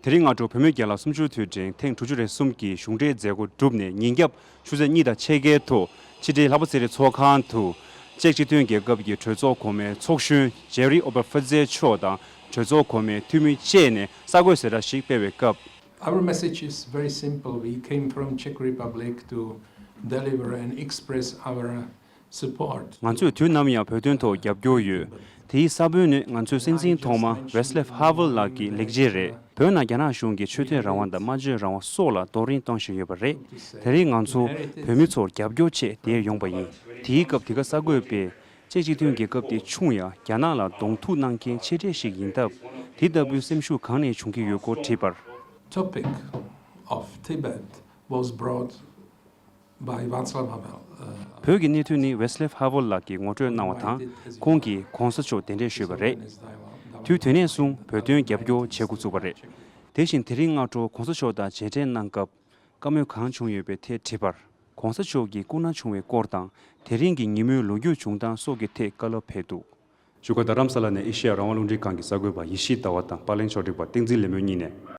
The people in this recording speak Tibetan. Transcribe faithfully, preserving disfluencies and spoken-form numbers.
དེ་རིང་སྔ་དྲོ་བོད་མིའི་རྒྱལ་ལ་གསུམ་བཅུའི་དུས་དྲན་ཐེངས་དྲུག་ཅུ་རེ་གསུམ་གྱི་གཞུང་འབྲེལ་མཛད་སྒོ་གྲུབ་ནས་ཉིན་རྒྱབ་ཆུ་ཚོད་གཉིས་དང་ཕྱེད་ཀའི་ཐོག་ཕྱི་དྲིལ་ལྷག་པ་ཚེ་རིང་ཚོགས་ཁང་དུ་ཅེཀ་སྤྱི་མཐུན་རྒྱལ་ཁབ་ཀྱི་གྲོས་ཚོགས་གོང་མའི་ཚོགས་གཞོན་ཇེ་རི་ཨོ་བེ་ཧྥི་ཛེ་མཆོག་དང་གྲོས་ཚོགས་གོང་མའི་འཐུས་མི་བཅས་ནས་གསར་འགོད་གསལ་བསྒྲགས་ཤིག་སྤེལ་བའི་སྐབས། Our message is very simple. We came from Czech Republic to deliver and express our support. ང་ཚོས་དུས་ནམ་ཡང་བོད་དོན་ཐོག་རྒྱབ་སྐྱོར་ཡོད། དེའི་ས་བོན་ནི་ང་ཚོའི་སྲིད་འཛིན་ཐོག་མ་ཝེ་སི་ལེབ་ཧ་ཝེལ་ལགས་ཀྱི་ལེགས་སྐྱེས་རེད། བོད་ནང་རྒྱ་ནག་གཞུང་གིས་ཆོས་དད་རང་དབང་དང་སྨྲ་བརྗོད་རང་དབང་སོགས་ལ་རྡོག་རིལ་གཏོང་བཞིན་ཡོད་པ་རེད། དེ་རིང་ང་ཚོ་བོད་མི་ཚོར་རྒྱབ་སྐྱོར་ཆེད་འདིར་ཡོང་པ་ཡིན། དེའི་སྐབས་དེ་ག་གསར་འགོད་པས། ཅེཀ་སྤྱི་མཐུན་རྒྱལ་ཁབ་དེ་ཆུང་ཡང་རྒྱ་ནག་ལ་གདོང་ཐུག་གནང་མཁན་ཆེ་གྲས་ཤིག་ཡིན་སྟབས། དེ་ལྟ་བུའི་སེམས་ཤུགས་གང་ནས་བྱུང་གི་ཡོད་སྐོར་དྲིས་པར། Topic of Tibet was brought by Václav Havel. Uh, བོད་ཀྱི་གནད་དོན་ནི་ཝེ་སི་ལེབ་ཧ་ཝེལ་ལགས་ཀྱིས་ངོ་སྤྲོད་གནང་བ་དང་། ཁོང་གིས་གོང་ས་མཆོག་གདན་འདྲེན་ཞུས་པ་རེད། དུས་དེ་ནས་བཟུང་བོད་དོན་རྒྱབ་སྐྱོར་བྱེད་འགོ་བཙུགས་པ་རེད། དེ་བཞིན་དེ་རིང་སྔ་དྲོ་གོང་ས་མཆོག་དང་མཇལ་འཕྲད་གནང་སྐབས། བཀའ་མོལ་གང་བྱུང་ཡོད་པའི་ཐད་དྲིས་པར། གོང་ས་མཆོག་གིས་སྐུ་ན་ཆུང་བའི་སྐོར་དང་། དེ་རིང་གི་ཉིན་མོའི་ལོ་རྒྱུས་བྱུང་སྟངས་སོགས་ཀྱི་ཐད་བཀའ་སློབ་ཕེབས་འདུག་བཞུགས་སྒར་རྡ་རམ་ས་ལ་ནས་ཨེ་ཤེ་ཡ་རང་དབང་རླུང་འཕྲིན་ཁང་གི་གསར་འགོད་པ་ཡེ་ཤེས་ཟླ་བ་དང་པར་ལེན་ཕྱོགས་སྒྲིག་པ་བསྟན་འཛིན་ལེགས་སྨོན་གཉིས་ནས།